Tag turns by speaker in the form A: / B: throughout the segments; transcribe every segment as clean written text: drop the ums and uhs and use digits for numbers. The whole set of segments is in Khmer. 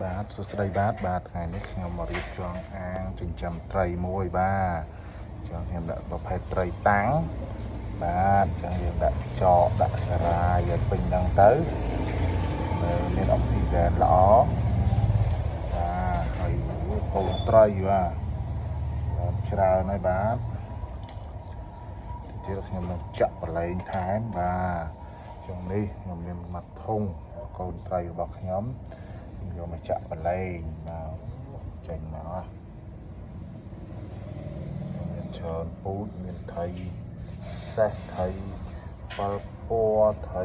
A: បាទសួស្តីបាទបាទថ្ងៃនេះខ្ញុំមករៀបចំអាងចិញ្ចឹមត្រីមួយបាទអញ្ចឹងខ្ញុំដាក់ប្រភេទត្រីតាំងបាទអញ្ចឹងយើងដាក់ចកដាក់សារាយឲ្យពេញហ្នឹងទៅមើលមានអុកស៊ីហ្សែនល្អបាទហើយកូនត្រីបាទបានច្រើនហើយបាទទៀតខ្ញុំនឹងចាក់បលែងថែមបាទអញ្ចឹងនេះខ្ញុំមានមួយធុងកូនត្រីរបស់ខ្ញុំ យកមកចាក់បលែងបាទចេញមកមានច្រើនពូជមានថៃសេះថៃប៉ល់ពណ៌ថៃ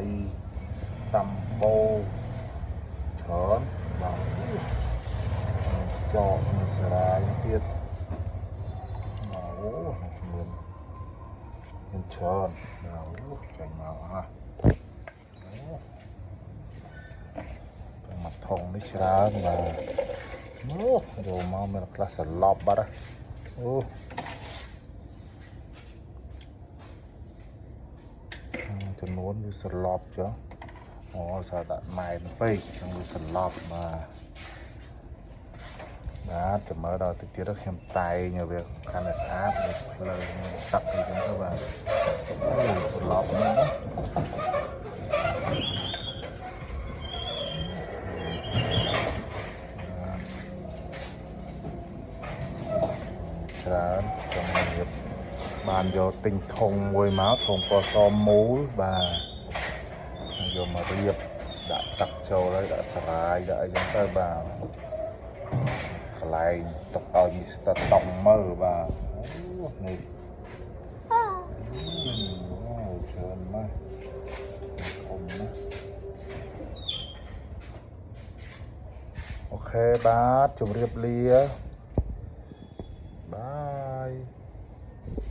A: តាំបូច្រើនបាទមានចកមានសារាយទៀតអូមានមានច្រើនបាទអូចេញមកអស់អូ មួយថងនេះច្រើនបាទអូយកមកមានខ្លះសន្លប់បាត់អូចំនួនវាសន្លប់ចុះអូសារដាក់ម៉ែនពេកចង់វាសន្លប់បាទបាទចាំមើលដល់តិចទៀតខ្ញុំតែងឲ្យវាកាន់តែស្អាតមានភ្លើងមានទឹកអីចឹងទៅបាទអូសន្លប់ណាស់ណា ច្រើនចង់រៀបបានយកទិញធុងមួយមកធុងពណ៌សមូលបាទយកមករៀបដាក់ទឹកចូលហើយដាក់សារាយដាក់អីចឹងទៅបាទកន្លែងទុកឲ្យមីស្ទ័រតុងមើលបាទអូនេះអូច្រើនណាស់ធំណាស់អូខេបាទជម្រាបលា។